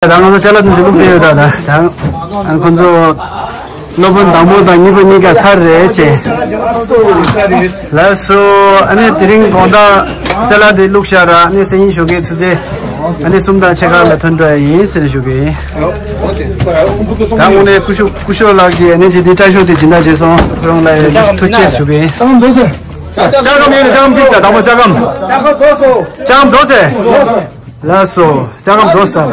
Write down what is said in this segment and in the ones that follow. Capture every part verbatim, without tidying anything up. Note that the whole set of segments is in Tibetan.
ད་ང་ཚོ་ཅ་ལག་དེ་ཚོ་བླུགས་བསྡད་ཡོད། ད་ད་ད་ཁོ་ཚོ་སློབ་དཔོན་དང་པོ་དང་གཉིས་པ་གཉིས་ཀ་ཚར་རེད་ཅེ། ལགས་སོ། ཨ་ནི་དེ་རིང་དགོང་དག་ཅ་ལག་དེ་བླུགས་བཞག་ར། ཨ་ནི་སང་ཉིན་ཞོགས་ཀས་ཆུ་ཚོད་ཨ་ནི་གསུམ་དང་ཕྱེད་ཀ་ལ་ཐོན་འགྲོ་ཡ་ཡིན་ཟེར་ཞུ་གི་ཡིན། ད་དངོས་གནས་སྐུ་ཞབས་སྐུ་ཞབས་ལགས་ཀྱིས་ཨ་ནི་ཅི་དེ་སྐྲ་ཤོག་དེ་སྦྱིན་བདག་བྱས་སོང་། ཁོ་རང་ལ་ཐུགས་རྗེ་ཆེ་ཞུ་གི་ཡིན། ལྕགས་སྒམ་ཡོད་ན་ལྕགས་སྒམ་ཅིག་ད། དང་པོ་ལྕགས་སྒམ། ལྕགས་སྒམ་རྫོགས་ཟེར། ལགས་སོ། ལྕགས་སྒམ་རྫོགས་ས་ལ།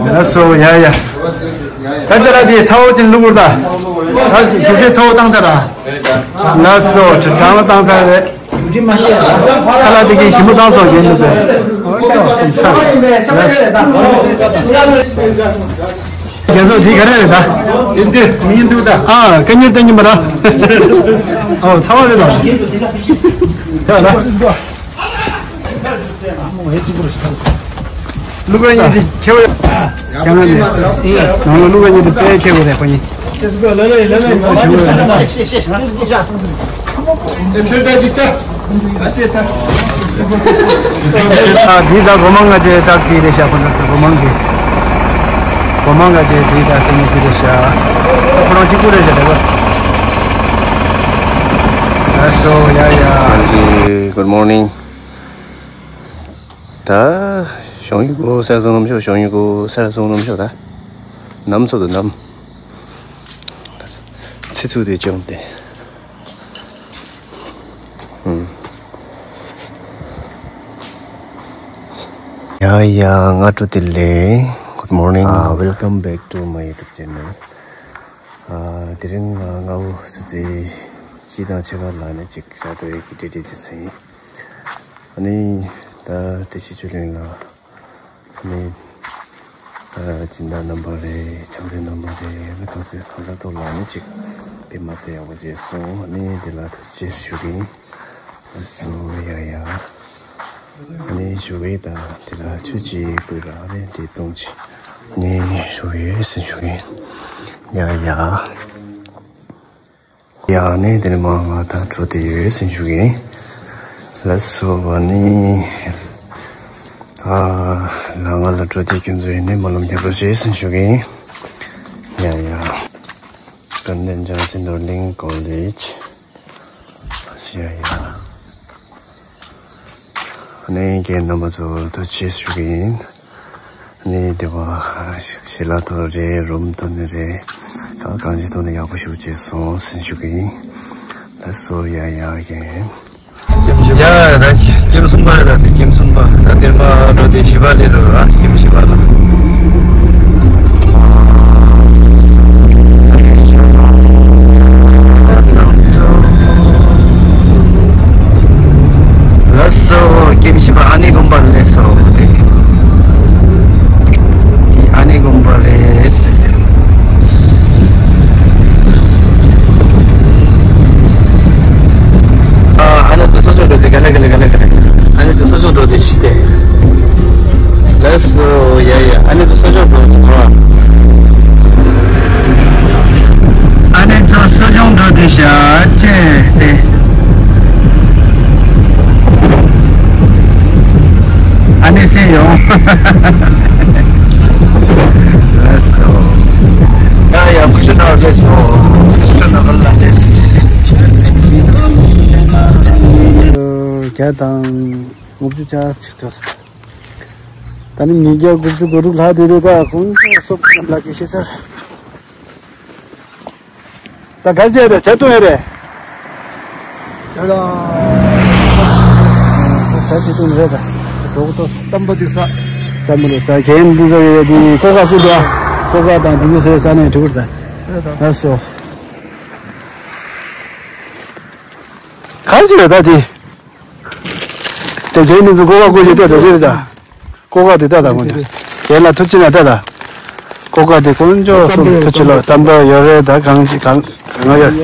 ལགས་སོ། ཡ་ཡ། ད་ཅ་ལག་དེ་ཚ་བོ་ཅིག་བླུགས་དགོས་ད། ད་རྒྱུག་ཆས་ཚ་བོ་བཏང་ཚར་ར། ལགས་སོ། གྲང་ལ་བཏང་ཚར་རེད། ཁ་ལག་དེ་གའི་ཞིམ་པོ་བཏང་སོང་རྒན་མི་ཚོས། ལགས་སོ། རྒན་ཚོ་དེ་ག་རེ་རེད་ད། དེ་འདི་མི་འདུག་ད། ཨ་ཀ་ཉེར་བསྟན་གྱིན་པ་ར། ཨོ་ཚ་བ་རེད་ད། ཡ་ད། ལུག་ག་ཉེ་དེ་ཁྱེར་བ། ཀྱང་ང་ནི་ནང་ལ་ལུག་ག་ཉེ་དེ་དཔེ་ཁྱེར་བ་རེད་ཁོ་གཉིས། ཨ་འདི་ད་སྒོ་མང་ང་ཅེ་ད་གི་རེད་ཤག་ཁོ་ཚོ་སྒོ་མང་གི། སྒོ་མང་ང་ཅེ་འདི་ད་སེ་ཉི་གི་རེད་ཤག་ཁོ་རང་གཅིག་པུ་རེད་ཤག་རེད་པ། ཨ་སོ་ཡ་ཡ། Good morning. ད་ཞོང་ཡུ་གོ་སར་སོང་ནམ་ཤོག་ཞོང་ཡུ་གོ་སར་སོང་ནམ་ཤོག་ད་ནམ་ཚོ་དུ་ནམ་ཚི་ཚུ་དེ་ཅོང་དེ། ཡ་ཡ་ང་ཀྲུ་ཏི་ལེ། Good morning. Welcome back to my YouTube channel. དེ་རིང་ང་ངའོ་ཚུ་ཚི་ཤི་དང་ཆེ་བ་ལ་ནི་ཅིག་ར་ཏོ་ཡེ་གི་ཏྲེ་ཏྲེ་ཅི་ཚི། ཨ་ནི་ད་ཏི་ཤི་ཆུ་ལིང་ལ་ནི་སྦྱིན་བདག་རྣམ་པ་རེད། ཆང་ཚན་རྣམ་པ་རེད། ཨ་ནི་ཐོག་སེ་གང་ཟག་ཐོག་ལ་ནི་ཅིག་དེ་མ་ཚད་ཡག་པོ་བྱས་སོང་། ཨ་ནི་དེ་ལ་ཐུགས་རྗེ་ཆེ་ཞུ་གི་ཡིན། ཨ་སོ་ཡ་ཡ། ཨ་ནི་ཞུ་གི་ཡིན། ད་དེ་ལ་ཆུ་ཅིག་བུད་ར། ཨ་ནི་དེ་གཏོང་ཅིག་ནི་ཞུ་གི་ཡོད་ཟེར་ཞུ་གི་ཡིན། ཡ་ཡ། ཡ་ནི་དེ་ནི་མ་ང་ད་འགྲོ་དེ་ཡོད་ཟེར་ཞུ་གི་ཡིན། ལགས་སོ། བ་ནི་ཨ་ལ་ང་ལ་འགྲོ་དེ་ཁྱོད་ཚོ་ཡིན་ནི་མ་ལོམ་རྒྱབ་རོགས་བྱེད་ཟེར་ཞུ་གི་ཡིན། ཡ་ཡ། དཀོན་ལྡན་བྱང་ཆེན་རྡོར་གླིང་ཀོ་ལེཇ། ཡ་ཡ། ནི་རྒན་རྣམ་པ་ཚོ་ཐུགས་རྗེ་ཆེ་ཞུ་གི་ཡིན། ནི་དེ་བ་ཞལ་ལག་ཐོག་རེད། རུམ་ཐོག་ནས་རེད། ད་གང་ཅི་ཐོག་ནས་ཡག་པོ་ཞིག་བྱས་སོང་ཟེར་ཞུ་གི་ཡིན། ལགས་སོ། ཡ་ཡ་རྒན། ཡ་ད་ཀེམ་གསུམ་པ་རེད། ད་དེ་ཀེམ་གསུམ་པ་ད་དེར་མ་འགྲོ་དེ་བཞི་པ་རེད་རོ། ཨ་ཀེམ་བཞི་པ་ལ། ལགས་སོ། ཀེམ་བཞི་པ་ཨ་ནེ་དགོན་པ་ལ་སླེབས་སོང་སྟེ། ཨ་ནེ་དགོན་པ་རེད། ཨ་ནེ་ཚོ་གསོ་སྦྱོང་འགྲོ་དེ་ག་ལེ་ག་ལེ་ག་ལེ་ག་ལེ། ཨ་ནེ་ཚོ་གསོ་སྦྱོང་འགྲོ་དེ་ཤི་སྟེ། ལགས་སོ། ཡ་ཡ། ཨ་ནེ་ཚོ་གསོ་སྦྱོང་འགྲོ་དེ་འགྲོ། ཨ་ནེ་ཚོ་གསོ་སྦྱོང་འགྲོ་དེ་ཤ་ཅེ་སྟེ། ཨ་ནེ་སེ་ཡོང་། ལགས་སོ། ཡ་ཡ། ཁུ་ཤུ་ན་རེ་སོ། ཁུ་ཤུ་ན་ག་ལ་རེ། བརྒྱ་དང་ལྔ་བཅུ་ཆ་ཆིག་ཐོག་ད་ནི་ཉིས་བརྒྱ་དགུ་བཅུ་གོ་དྲུག་ལྷག་དེ་རེད། ད་ཁོང་ཚོ་སོབ་ལ་གི་ཤེས་ཚར། ད་གར་བྱས་རེད། བྱ་ཐུང་ཡ་རེད། བྱ་ལ། བྱ་ཆེ་ཐུང་རེད་ད། གྲོགས་ཏོ་རྩམ་པ་ཅིག་ཟ། རྩམ་པ་ལ་ཟ། གན་འདི་ཚོ་ཡོད་དེ་ཀོ་ཀ་ཀུ་འདྲ། ཀོ་ཀ་དང་འདི་ཚོ་ཟོས་ཟ་ནས་གྲིབ་ད། ལགས་སོ། གར་བྱས་རེད་ད་དེ། དེ་རྒྱན་འདི་ཚོ་ཀོ་ཀ་ཀོ་ལི་ཏོ་དེ་ཟེར་ད། ཀོ་ཀ་དེ་ལྟ་དང་ངོ་། རྒན་ལ་ཐུགས་རྗེ་ཆེ་ན་ལྟ་ད། ཀོ་ཀ་དེ་དཀོན་མཆོག་གསུམ་ཐུགས་རྗེ་ལོ། རྩམ་པ་ཡོད་རེད་ད། གང་ཅི་གང་གང་ཡོད།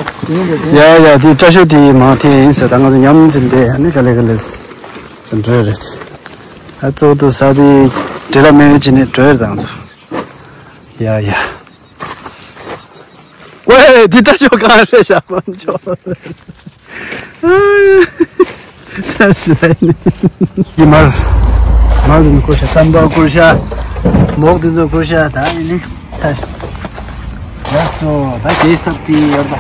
ཡ་ཡ། དེ་སྐྲ་ཤོ་དེ་མང་དེ་ཡིན་ཟེར། ད་ང་ཚོ་མཉམ་དུ་འདས་ནི་ག་ལེ་ག་ལེ་འགྲོ་རེད། ཨ་གཙོ་བོ་ས་དེ་འབྲེལ་ལ་མེད་ཅི་ནས་འགྲོ་རེད་ད་ང་ཚོ། ཡ་ཡ། ཝེ། འདི་ལྟ་ཞོག་གང་རེད་ཤག་དཀོན་མཆོག་ཚར་ཞིག་ལ་ཡིན། ཡི་མར། མར་དེ་ཚོ་བསྐུར་ཤག་རྩམ་པ་བསྐུར་ཤག་མོག་དེ་ཚོ་བསྐུར་ཤག་ད་ཡིན་ནི་ཚར་ཤག་ལགས་སོ། ད་གེ་སི་ཐབ་དེ་ཡོད་པ།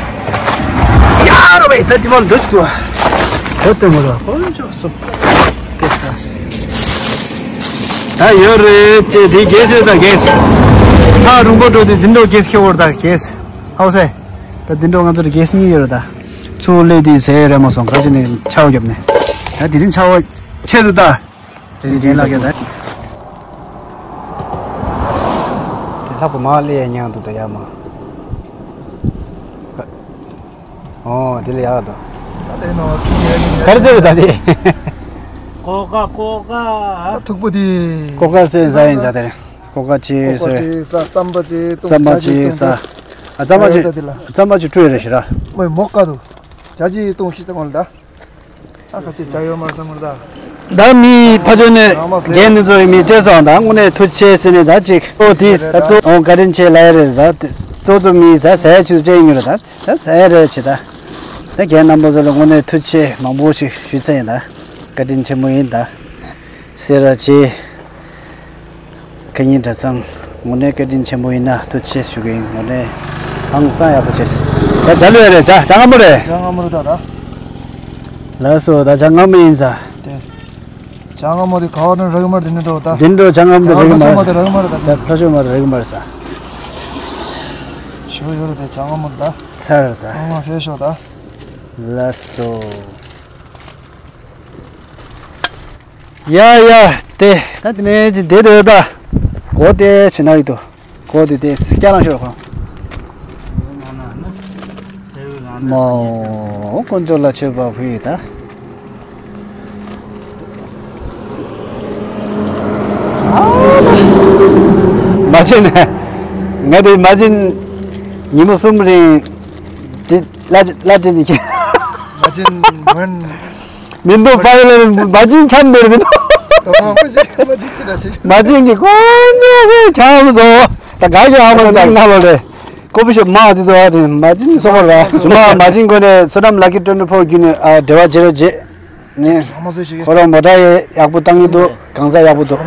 ཡ་རོ་བའི་ད་དེ་མར་འདུག་ཏུ། ད་ལྟ་མོ་ད་དཀོན་མཆོག་གསུམ། ད་ཡོད་རེད་ཅེས་དེ་གེ་སི་རེད། ད་གེ་སི་ཧ་རུང་པོ་འགྲོ་དུས་འདི་འགྲོ་གེ་སི་ཁྱེར་བོར། ད་གེ་སི་ཧའོ་སེ། ད་འདི་འགྲོ་ང་ཚོར་གེ་སི་གཉིས་ཡོད་རེད། ད་ཚུར་སླེབས་དུས་ཟས་ཡོད་རེད་མ་སོང་ག་ཅི་ནས་ཆར་པ་བརྒྱབ་ནས། ད་དེ་རིང་ཆར་པ་ཆེ་འདུག་ད། དེ་རིང་རྒན་ལགས་ཀྱང་ད། དེ་ལྷག་པ་མ་སླེབས་ཡ་ཉང་འདུག་ད་ཡ་མ། ཨོ་དེ་ལ་ཡག་འདུག་ད་དེ་ནང་ཁྲུག་ཡ་ནི་ག་རེ་ཚོད་རེད་ད་དེ། ཀོ་ཀ་ཀོ་ཀ་ཐུག་པོ་དེ། ཀོ་ཀ་ཟོས་ཟ་ཡིན་ཟ་དེ་རེད། ཀོ་ཀ་ཅིག་ཀོ་ཀ་ཟོས། ཅིག་ཟ། རྩམ་པ་ཅིག་བཏུང་། རྩམ་པ་ཇ་ཅིག་ཅིག་བཏུང་། ད་རྩམ་པ་ཅིག་བཏུང་། རྩམ་པ་ཅིག་བཀྲུས་རེད་ཤི་ར། མོས་མོག་ཀ་དུ། ཇ་ཅིག་བཏུང་ཤི་ད་ངོ་ལ་ད། ཨ་ཁ་ཅིག་ཇ་ཡོད་མ་རེད་བསམ་གི་རེད་ད། ད་མི་ཕ་ཇོ་ནས་རྒན་འདི་ཚོ་ཡི་མི་སྤྲད་སོང་ད་དངོས་གནས་ཐུགས་རྗེ་ཆེ་ཟེར་ནས་ད་ཅིག་ཨོ་དེ་ད་གཙོ་ཨོ་བཀའ་དྲིན་ཆེ་ལབ་ཡ་རེད། ད་གཙོ་གཙོ་མི་ད་ཟས་ཆུ་སྤྲད་ཡོད་རེད། ད་ད་ཟས་རེད་ཆེ་ད། ད་རྒན་རྣམ་པ་ཚོ་ལ་དངོས་གནས་ཐུགས་རྗེ་ཆེ་མང་པོ་ཞིག་ཞུས་ཚར་ཡིན། ད་བཀའ་དྲིན་ཆེན་པོ་ཡིན་ད། སེ་ར་བྱེས། ཁ་ཉིན་གྲྭ་ཚང་། དངོས་གནས་བཀའ་དྲིན་ཆེན་པོ་ཡིན་ན་ཐུགས་རྗེ་ཆེ་ཞུ་གི་ཡིན། དངོས་གནས་ཧང་སང་ཡག་པོ་བྱས། ད་ཇ་ལོས་རེད། ཇ་ཇ་མངར་མོ་རེད། ཇ་མངར་མོ་རེད་ད་ད། ལགས་སོ། ད་ཇ་མངར་མོ་ཡིན་ས། དེ། ཇ་མངར་མོ་དེ་ག་བ་ནས་རག་གི་མ་རེད། དེ་ནས་འགྲོ་ད། དེ་འགྲོ་ཇ་མངར་མོ་དེ་རག་གི་མ་རེད། ཇ་མངར་མོ་དེ་རག་གི་མ་རེད་ད། ད་ཕ་ཆོས་མ་དེ་རག་གི་མ་རེད་ས། ཞུ་ཡོད་རེད་དེ་ཇ་མངར་མོ་ད། ཚར་ད། ཨང་ཧེ་ཤོ་ད། ལགས་སོ། ཡ་ཡ། དེ་ད་དེ་ནས་ཅི་བསྡད་འདུག་ད། གོ་དེ་ཕྱི་ན་ཡོད་དོ། གོ་དེ་དེ་སྐྱ་རང་ཤོར་ཁོ། མའོ་དཀོན་མཆོག་ལ་མཆོད་པ་ཕུལ་ཡོད་ད། མ་བྱིན་ང་དེ་མ་བྱིན་ཉིན་མོ་གསུམ་རིང་དེ་བླ་བླ་བྲེ་ནི་ཁྱེད། མ་བྱིན་མོན། མི་འདུག་ཕ་ཡུལ་ལ་མ་བྱིན་འཁྱམ་འདིར་མི་འདུག་ད་མ་བྱིན་གྱི་དཀོན་མཆོག་སེ་འཁྱམ་སོང་། ད་ག་ཞིག་ཨ་མ་ད་ང་ལོ་རེད། ཀོ་བི་ཤོ་མ་ཅི་ཚོ་བ་དེ་མ་བྱིན་སོང་བ་ར། ཇུ་མ་མ་བྱིན་གོ་ནས་བསོད་ནམས་ལག་ཁྱེར་ཊུ་ཝེན་ཊི་ཕོར་བརྒྱུད་ནས་ཨ་འབྲེལ་བ་བྱེད་རོགས་བྱེད། ནས་ཁོ་རང་མོ་ཊ་ཡག་པོ་བཏང་གི་འདུག་གང་ཟག་ཡག་པོ་འདུག་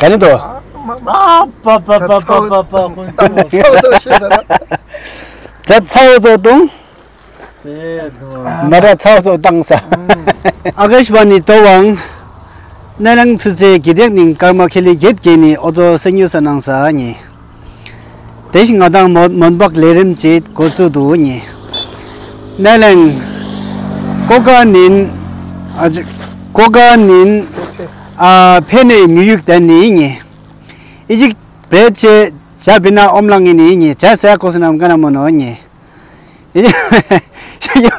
ག་ནས་འདུག་ཨ་པ་པ་པ་པ་པ་པ། ཚ་བོ་ཚ་བོ་ཤེས་ས་ད། ཇ་ཚ་བོ་ཚོ་བཏུང་། མ་ར་ཚ་བོ་ཚོ་བཏང་ས། ཨ་ཀ་ཤ་བ་ནི་ཏོ་ཝང་། སྣེ་ལེན་ཚུ་ཚེ་གི་དེག་ནིང་ཀརྨ་ཁེ་ལི་གེད་གེ་ནི་ཨོ་ཙོ་སེ་ཉུ་ས་ནང་ས་ཉེ། དེ་བཞིན་ང་དང་མོ་མོན་པག་ལས་རིམ་གྱི་འགོ་བཙུགས་འདུག་ཉེ། སྣེ་ལེན། ཀོ་ཀ་ནིན། ཨ་ཅི། ཀོ་ཀ་ནིན། ཨ་ཕེ་ནེ་མི་ཡུག་དན་ནི་ཉེ། ཨི་ཅིག་བེད་ཅེ་ཇ་བི་ན་ཨོམ་ལང་ངི་ནི་ཉེ། ཇ་སེ་ཀོ་སི་ནམ་ཀ་ན་མོ་ནོ་ཉེ། ཨི་ཅིག་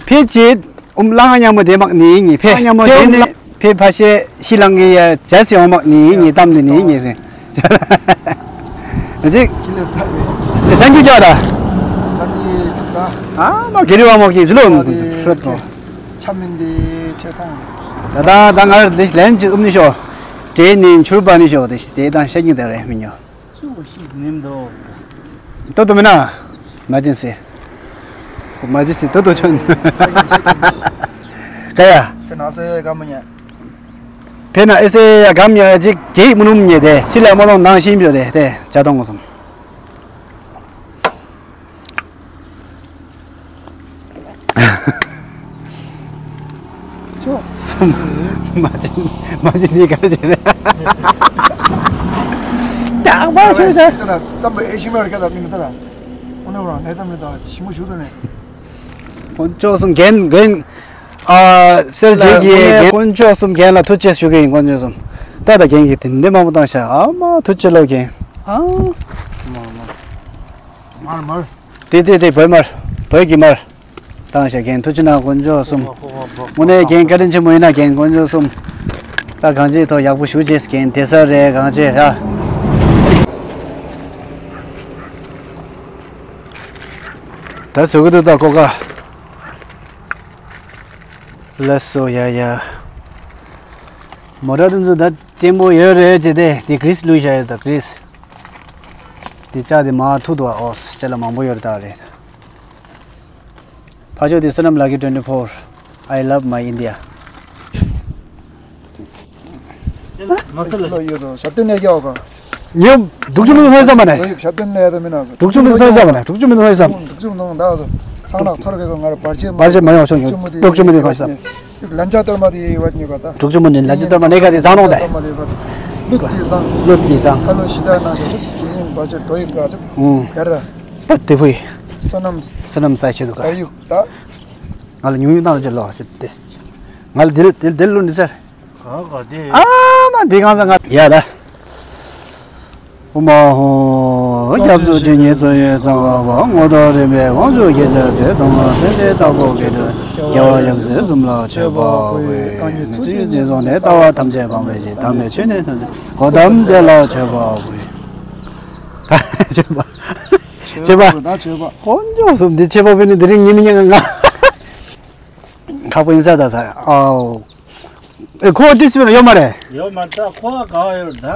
ཕེ་ཅེ་ཨུམ་ལང་ཉ་མོ་དེ་མག་ནི་ཉེ། ཕེ་ཉ་མོ་དེ་ནི་ཕེ་ཕ་ཤེ་ཤི་ལང་གི་ཡ་ཇ་སི་ཨོ་མག་ནི་ཉེ་གཏམ་དེ་ནི་ཉེ་སེ། ཅིག་ཁྱི་ལས་ལྟ་བའི་སང་ཁྱི་ཀྱ་ར། སང་ཁྱི་ད། ཨ་མ་གེ་རི་བ་མོ་གི་ཟི་ལོ་ཧྲོད་དོ། ཆ་མིན་དེ་ཆེ་ཐོང་། ད་ད་ད་ང་ར་དེ་ལན་ཅི་ཨུམ་ནི་ཤོ། དེ་ནི་ཆུར་པ་ནི་ཤོ་དེ་དེ་དང་ཤ་ཉི་དེ་རེ་མི་ཉོ། ཅུ་ཞིག་ནེམ་དོ། ཏོ་ཏོ་མེ་ན། མ་ཅིན་སེ། མ་ཅིན་སེ་ཏོ་ཏོ་ཆོན། ཀ་ཡ། ཁྱོད་ན་སེ་ག་མ་ཉན། ཕེ་ན་ཨེ་སེ་ཡ་གམ་ཡ་ཅིག་གེག་མུ་ནུམ་ཉེ་དེ་སི་ལ་མ་ལོང་ནང་ཤིང་བྱོ་དེ་དེ་ཇ་དོང་གོ་སོང་། ཅོ། མ་ཅིན་མ་ཅིན་ནི་ག་རེ་བྱེད་རེད། ཀྱག་པ་ཤོད་ཅག་ཅག་ཙམ་པ་ཨེ་ཤི་མ་ར་ཀ་ད་མི་མི་ད་ད། ཨོ་ནེ་རང་ནེ་ཙམ་མི་ད་ཞི་མོ་ཞུ་ད་ནེ། དཀོན་མཆོག་གསུམ་རྒན་རྒན། ཨ་སེར་བྱེས་ཀྱི་རྒན་དཀོན་མཆོག་གསུམ་རྒན་ལ་ཐུགས་རྗེ་ཆེ་ཞུ་གི་ཡིན། དཀོན་མཆོག་གསུམ་ད་ད་རྒན་གྱི་དེ་འདྲ་མང་པོ་བཏང་ཤག་ཨ་མ་ཐུགས་རྗེ་ལོ་རྒན། ཨ། མར་མར། དེ་དེ་དེ་བོད་མར་བོད་ཀྱི་མར། བཏང་ཤག་རྒན་ཐུགས་རྗེ་གནང་དཀོན་མཆོག་གསུམ། དངོས་གནས་རྒན་བཀའ་དྲིན་ཆེན་པོ་ཡིན་ན་རྒན་དཀོན་མཆོག་གསུམ། ད་གང་ཅི་ཐོག་ཡག་པོ་ཞུ་རྗེས་རྒན་དེ་ས་རེད་གང་ཅི་ར། ད་ཚོད་ཀྱི་འདུག་ད་ཀོ་ཀ་ལགས་སོ་ཡ་ཡ། མོ་ཊ་དེ་ཚོ་ད་བརྟན་པོ་ཡོད་རེད་ཅེ་དེ་དེ་གྷི་རིས་བླུགས་བཞག་ཡོད་ད་གྷི་རིས། དེ་ལྕགས་དེ་མར་ཐུག་འདུག་ཨ། ཨོ་ཅ་ལག་མང་པོ་ཡོད་རེད་ད་རེད། ད་ ཨ་ཅོ་དེ་བསོད་ནམས་ལགས་ཀྱི་twenty four. I love my India. མ་སེར་ལ་ཡོད་དོ་ཞབས་བརྟན་ནས་རྒྱག་ག་ཉོ། འབྲུག་ཆུ་མི་འདུག་ཧོན་ས་མ་ནས། ཞབས་བརྟན་ནས་ཡ་དོ་མི་ན་སོ། འབྲུག་ཆུ་མི་འདུག་ཧོན་ས་མ་ནས། འབྲུག་ཆུ་མི་འདུག་ཧོན་ས། འབྲུག་ཆུ་མི་འདུག་ད་སོ། ཁང་ནག་ཐོར་གེ་སོ་ང་ར་བར་ཆད་བར་ཆད་མ་ཡོང་སོ། འབྲུག་ཆུ་མི་འདུག་ཧོན་ས། འབྲུག་ཆུ་མི་འདུག་ཧོན་ས། ལན་ཆགས་གཏོར་མ་དེ་ཡི་བ་ཉོ་ག་ད། འབྲུག་ཆུ་མི་འདུག་ལན་ཆགས་གཏོར་མ་ནས་ག་དེ་བཟང་ནོག་ད། ལུག་དེ་བཟང་། ལུག་དེ་བཟང་། ཨ་ལོ་ཤི་ད་ན་ཞབས་བརྟན་བར་ཆད་དོ་ཡི་ག་ད། ཨུང་། ག་ར། པ་དེ་བུ་ཡི། བསོད་ནམས། བསོད་ནམས་ས་ཆེ་འདུག་ག་ད་ཡུག་ད། ང་ལ་ཉུང་ཉུང་བཏང་ལ་ཅི་ལོ་ཟེར་ཏེ། ང་ལ་དེ་དེ་དེ་ལོ་འདི་ཟེར། ག་ག་དེ། ཨ་མ་འདི་གང་ཟེར་ང་ཡ་ད། ཨོ་མ་ཧོ། སྐྱབས་སུ་མཆི་ཉེ་ཚོ་ཡོད་ཚང་བ་བ་ངོ་ཐོག་རིམ་པས་དབང་ཕྱུག་རྒྱལ་ཚབ་དེ་དང་ལ་དེ་དེ་ལྟ་བུ་གི་དོན་རྒྱལ་བ་ཡབ་སྲས་གསུམ་ལ་མཆོད་པ་འབུལ། གང་ཉིད་ཐུགས་རྗེ་ཉེར་བཟུང་ནས་ལྟ་བ་ཐམས་ཅད་སྤང་བའི་ཕྱིར་དམ་པའི་ཆོས་ནི་ཐམས་ཅད་གོ་ཏམ་དེ་ལ་མཆོད་པ་འབུལ། མཆོད་པ། མཆོད་པ། ད་མཆོད་པ། དཀོན་མཆོག་གསུམ་འདི་མཆོད་པ་བོད་ནི་འདི་རིང་ཉིན་མི་ཉན་ང་། ཁག་པོ་ཡིན་ས་ད་ས། ཨའོ། ཨེ་ཁོ་ཏི་སི་ཡོད་མ་རེད། ཡོད་མ་ད་ཁོ་ག་བ་ཡོད་ད།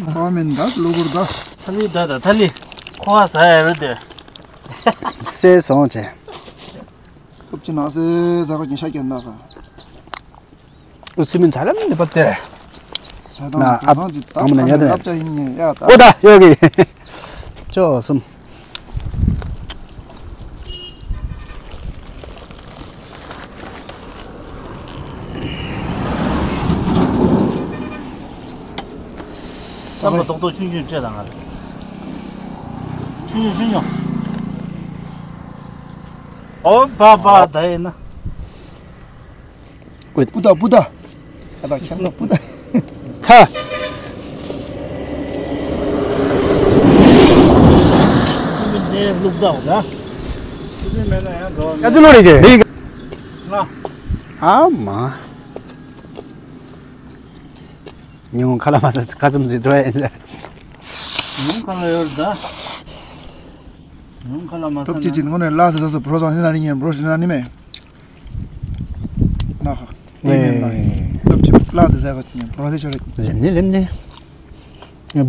ཁོ་མིན་ད་ལུ་གུར་ད། ཐ་ལི་ད་ད་ཐ་ལི། ཁོ་བ་ས་ཡ་རེད་དེ། སེ་སོང་ཆེ། ཁོབ་ཅི་ན་སེ་ཟ་ཁོ་ཅི་ཤ་ཀྱན་ན་ས། ཨུ་སི་མིན་ཚ་ལམ་ནི་པ་ཏེ། ས་དང་ན་ཨ་ཨ་མ་ན་ཡ་ཏེ། ཨོ་ད་ཡོ་གི། ཅོ་སུམ། ས་མ་ཏོག་ཏོག་ཆུང་ཆུང་སྤྲད་དང་ང་། ཆུང་ཆུང་ཆུང་ཆུང་། ཨོ་པ་པ་ད་ཡིན་ན། པུ་ཏ་པུ་ཏ། ཨ་ད་ཁྱེད་ལ་པུ་ཏ། ཚ། ཡ་ཙི་ལོ་རེ་ཅེ། ཨ་མ། ཉིན་ཁ་ལ་མ་ས་ཁ་ཙམ་ཟིག་འགྲོ་ཡ་ཡིན་ས། ཉིན་ཁ་ལ་ཡོད་ད། ཉིན་ཁ་ལ་མ་ས་ཐོབ་ཅི་ཅི་ངོ་ནས་ལ་ས་ས་ས་པྲོ་ས་ནི་ན་ནི་ཉན་པྲོ་ཤི་ན་ནི་མེད། ན་ཁ། ཨེ་མེད་ན། ཐོབ་ཅི་ལ་ས་ས་ཁ་ཉན་པྲོ་ས་ཤོར། ལེམ་ནི་ལེམ་ནི།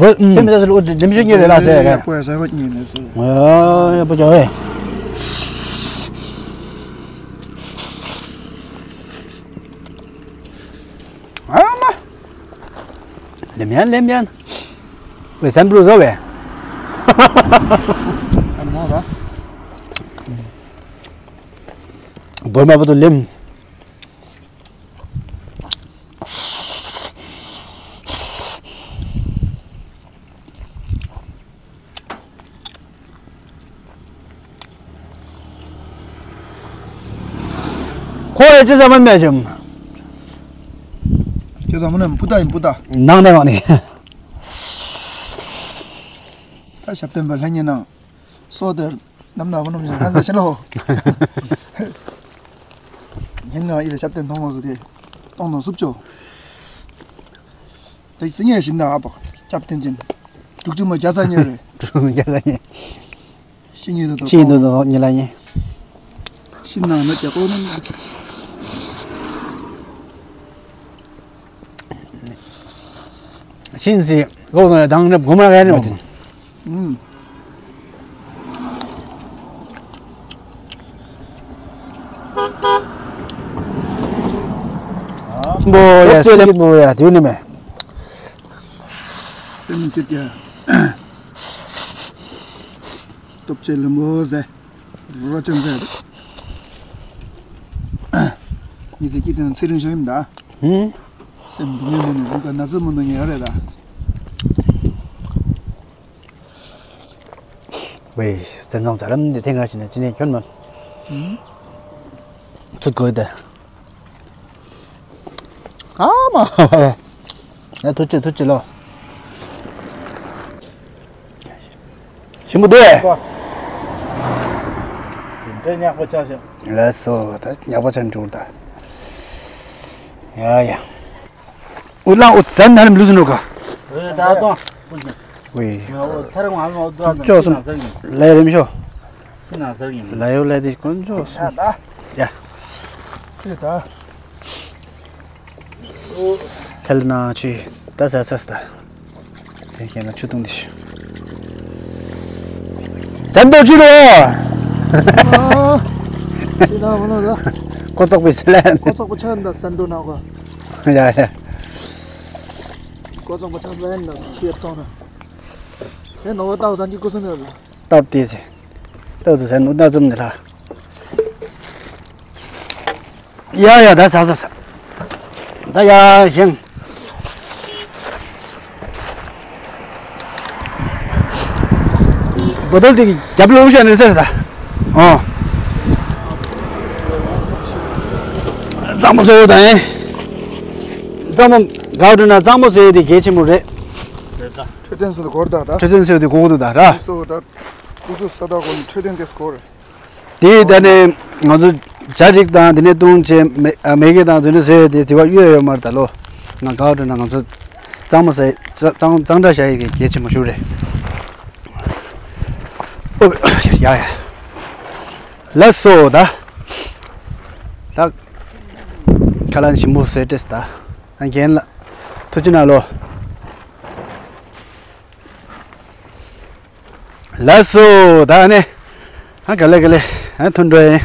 བོ་ཨུམ། དེ་མི་ས་ས་ལོ་ལེམ་ཤོར་ཉེ་རེ་ལ་ས་ཡ་རེ། ཡག་པོ་ཡ་ས་ཁ་ཉན་ནི་སོ། ཨ་ཡ་པོ་ཅོ་ཨེ། ཨ་མ། ལེམ་ཡན་ལེམ་ཡན། ཝེ་སན་བླུ་བཟོ་བས། ཨ་མོ་ར། བོད་མ་བུ་དུ་ལེམ། ཁོ་ཡ་ཅི་ཟ་མ་མེད་ཅིམ། ཅི་ཟ་མ་ནམ་པུ་ཏ་ཡིན་པུ་ཏ། ནང་ནས་མ་ནི། ད་ཞབས་བརྟན་པ་ལྷན་ཉེ་ནང་། སོ་དེ་ནམ་ནག་པོ་ནམ་ཞིག་ཧན་ཟ་ཤི་ལོ། ཉིན་ནང་ཡིད་ལ་ཞབས་བརྟན་མཐོང་བ་སོ་དེ། གཏོང་དང་སུབ་ཅོ། དེ་སི་ངས་བཞིན་ན་ཨ་པ་སྐྱབས་བསྟན་ཅན། དྲུག་ཅུ་མ་བརྒྱ་རྩ་གཉིས་རེད། དྲུག་ཅུ་མ་བརྒྱ་རྩ་གཉིས། ཤི་ཉིན་དུ་ཤི་ཉིན་དུ་ཉི་ལ་ཉིན། ཤི་ནང་ན་རྒྱ་ཀོ་ནང་། ཤིན་སི་གོ་ནང་དང་རབ་གོ་མ་ག་ནི། ཨུམ། འབོ་ཡ་སི་ལེ་འབོ་ཡ་དེ་ནི་མེ། སེམས་ཅིག་ཡ། སྟོབས་ཆེ་ལེ་མོ་ཟེ། རོ་ཅན་ཟེ། ཉི་ཟེ་ཀི་དེ་ཚེ་རིང་ཤོ་ཡིན་ད། ཧུམ། སེམས་སྡུག་བསྔལ་མོ་ནི་རུ་ཀ་ན་ཚོད་མོ་ནི་ཉེ་རེད་ད། ཝེ། བཙན་བཟང་ཛ་རམ་འདི་ཐེངས་ཁ་ཞིག་ནས་ཅི་ནས་ཁྱོད་མ། ཚུད་དགོས་ཏེ། ཨ་མ། ཨ་ཐུག་ཅི་ཐུག་ཅི་ལོ། ཞིམ་པོ་འདུག་ཨེ། དེ་ཉག་པོ་ཆགས་ཤག་ལགས་སོ་ད་ཉག་པོ་ཆགས་འགྲོ་ད། ཡ་ཡ། ཨུ་ལ་ཨུ་ཙན་ན་རིམ་ལུས་ནོ་ག་ཝེ་ད་དོ། ཝེ། ཐར་ང་ལོ་དོ། ཅོ་སུམ། ལས་རིམ་ཤོ། ཤི་ན་ཟེར་གྱིན། ལ་ཡོ་ལ་དེ་དཀོན་མཆོག་གསུམ། ཡ། ཅི་ད། ཐལ་ན་ཆི། ད་ཟ་ཟ་ད། དེ་ཁྱེད་ལ་ཆུ་བཏུང་དེ་ཤི། ད་འདོ་ཆུ་རོ། ཤི་ན་མ་ནོ་ད། ཀོ་ཙོག་པའི་ཆ་ལན། ཀོ་ཙོག་པ་ཆ་འདི་སན་དུ་ན་གོ། ཡ་ཡ། ཀོ་ཙོག་པ་ཆ་ལན་ད་ཤི་ཡ་ཏོ་ན། དེ་ནོ་ད་སན་གི་ཀུ་སུ་ནོ་ལ། སྟབས་བདེ་ཚེ། སྟབས་བདེ་ཚེ་ནུ་སྣ་འཛོམས་ནི་ལ། ཡ་ཡ་ད་ཟ་ཟ་ཟ། ད་ཡ་ཞེང་། བོ་ཏོལ་དེ་རྒྱབ་ལོག་བཞག་ནས་ཟེར་ད། ཨོ། གཙང་མ་བཟོ་ཡོད་ད་ཨེ། གཙང་མ་ག་བ་འགྲོ་ན་གཙང་མ་བཟོ་ཡོད་དེ་གལ་ཆེན་པོ་རེད། འཕྲོད་བསྟེན་ཟེར་དུ་གོ་ར་ད་ད། འཕྲོད་བསྟེན་ཟེར་དེ་གོ་གོ་འདུག་ད་ར། སོ་ད། ཀུ་སུ་ས་ད་གོ་ནི་འཕྲོད་བསྟེན་དེ་སྐོར། དེ་ད་ནི་ང་ཚོ་བྱ་རིགས་དང་དེ་ནས་བཏུང་བྱས་མེ་མེ་གེ་དང་དེ་འདྲ་བཟོས་དེ་དེ་བ་གཡོས་ཡོད་མ་རེད་ད་ལོ། ང་ག་བ་འགྲོ་ན་ང་ཚོ་གཙང་མ་ཟ་གཙང་གཙང་སྦྲ་བྱ་ཡི་གེ་གལ་ཆེན་པོ་ཞུ་རེད། ཨོ། ཡ་ཡ། ལགས་སོ་ད། ད། ཁ་ལན་ཞིམ་པོ་ཟས་སྤྲད་ད། ཨ་རྒན་ལགས། ཐུགས་རྗེ་གནང་ལོ། ལགས་སོ་ད་ནི། ཨ་ག་ལེ་ག་ལེ། ཨ་ཐོན་འགྲོ་ཡིན།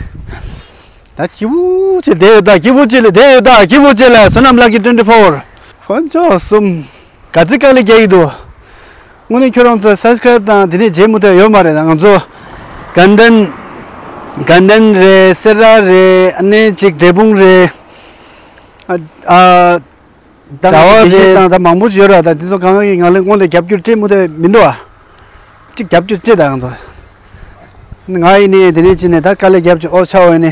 ད་སྐྱིད་པོ་ཅིག་བསྡད་ཡོད་ད་སྐྱིད་པོ་ཅིག་ལ་བསྡད་ཡོད་ད་སྐྱིད་པོ་ཅིག་ལ་བསོད་ནམས་ལགས་ཀྱི་ཊུ་ཝེན་ཊི་ཕོར། དཀོན་མཆོག་གསུམ། ག་ཚོད་དཀའ་ལས་རྒྱག་གི་འདུག་དངོས་གནས་ཁྱོད་རང་ཚོ་སབ་སི་ཀ་རེབ་དང་དེ་ནས་བྱེད་མུ་མཐུད་ཡོད་མ་རེད་ད་ང་ཚོ། དགའ་ལྡན། དགའ་ལྡན་རེད་སེ་ར་རེད་ཨ་ནེ་གཅིག་འབྲས་སྤུངས་རེད། ཨ་ཨ། ད་གྲྭ་བ་དགེ་བཤེས་རེད། དང་ད་མང་པོ་ཅིག་ཡོད་ར་ད་དེ་ཚོ་གང་གི་ང་ལ་སྔོན་ལ་རྒྱབ་སྐྱོར་སྤྲད་མུ་མཐུད་མི་འདུག་ཨ། གཅིག་རྒྱབ་སྐྱོར་སྤྲད་ད་ང་ཚོ། ང་ཡིན་ནི་དེ་ནས་ཅི་ནས་ད་དཀའ་ལས་རྒྱབ་ཀྱི་ཨོ་ཆ་བ་ནི།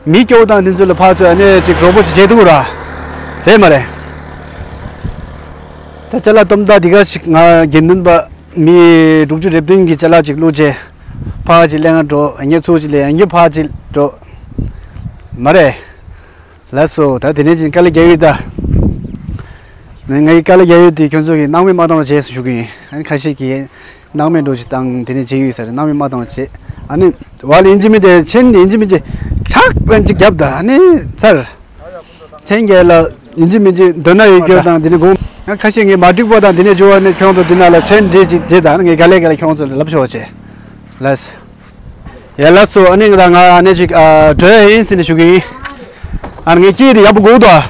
མི་སྐྱོ་བོ་དང་དེ་ཚོ་ལ་ཕར་ཚུར་ཨ་ནེ་ཅིག་རོགས་པ་ཅིག་བྱེད་ཐུབ་ར། རེད་མ་རེད། ད་ཅ་ལག་སྟོབས་ད་འདི་ག་ཞིག་ང་དགེ་འདུན་པ་མི་དྲུག་ཅུ་རེ་བདུན་གྱི་ཅ་ལག་ཅིག་བླུགས་རྗེས། ཕར་ཅིག་ལེན་འགྲོ་ཨ་ངས་ཚུར་ཅིག་ལེན་ཨ་ངས་ཕར་ཅིག་འགྲོ། མ་རེད། ལགས་སོ་ད་དེ་ནས་ཅིག་དཀའ་ལས་རྒྱག་ཡོད་ད། ངའི་དཀའ་ལས་རྒྱག་ཡོད་དེ་ཁྱོད་ཚོ་གིས་སྣང་མེད་མ་བཏང་བ་བྱས་སུ་ཞུ་གི་ཡིན། ཨ་ནི་ཁ་ཤས་ཀྱིས་སྣང་མེད་འགྲོ་ཞིག་བཏང་དེ་ནས་བྱེད་ཡོད་ས་རེད་སྣང་མེད་མ་བཏང་བ་བྱེད། ཨ་ནི་བ་ལ་ཡིན་གཅིག་མིན་གཅིག་མཆན་ཡིན་གཅིག་མིན་གཅིག་ཁྲག་པན་གཅིག་བརྒྱབ་ད་ཨ་ནི་ཚར། མཆན་རྒྱག་ལ་ཡིན་གཅིག་མིན་གཅིག་འདོད་ན་ཡོད་རྒྱུ་དང་དེ་ནས་དགོངས། ང་ཁ་ཤས་ངས་མ་འགྲིག་པ་དང་དེ་ནས་བྱུང་བ་ནི་ཁྱོད་ཚོ་འདི་ན་ལ་མཆན་འདི་གཅིག་བྱེད་ད་ངས་ག་ལེ་ག་ལེ་ཁྱོད་ཚོ་ལ་ལབ་ཆོག་བྱེད། ལགས། ཡ་ལགས་སོ་ཨ་ནི་ང་དང་ང་ཨ་ནེ་ཅིག་ཨ་འགྲོ་ཡ་ཡིན་ཟེར་ནས་ཞུ་གི་ཡིན། ཨ་ནི་ངའི་སྐད་དེ་ཡག་པོ་གོ་གི་འདུག་ཨ།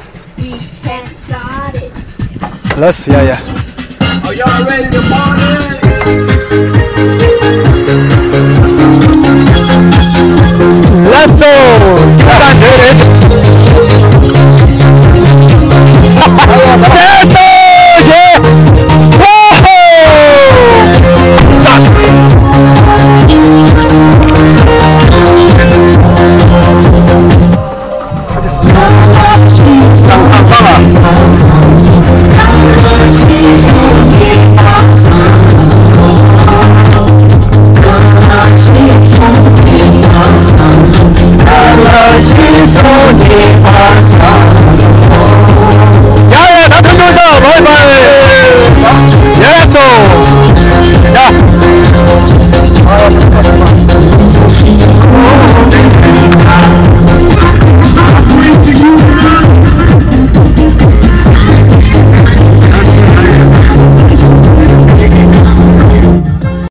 ལགས་སོ་ཡ་ཡ། ལགས་སོ།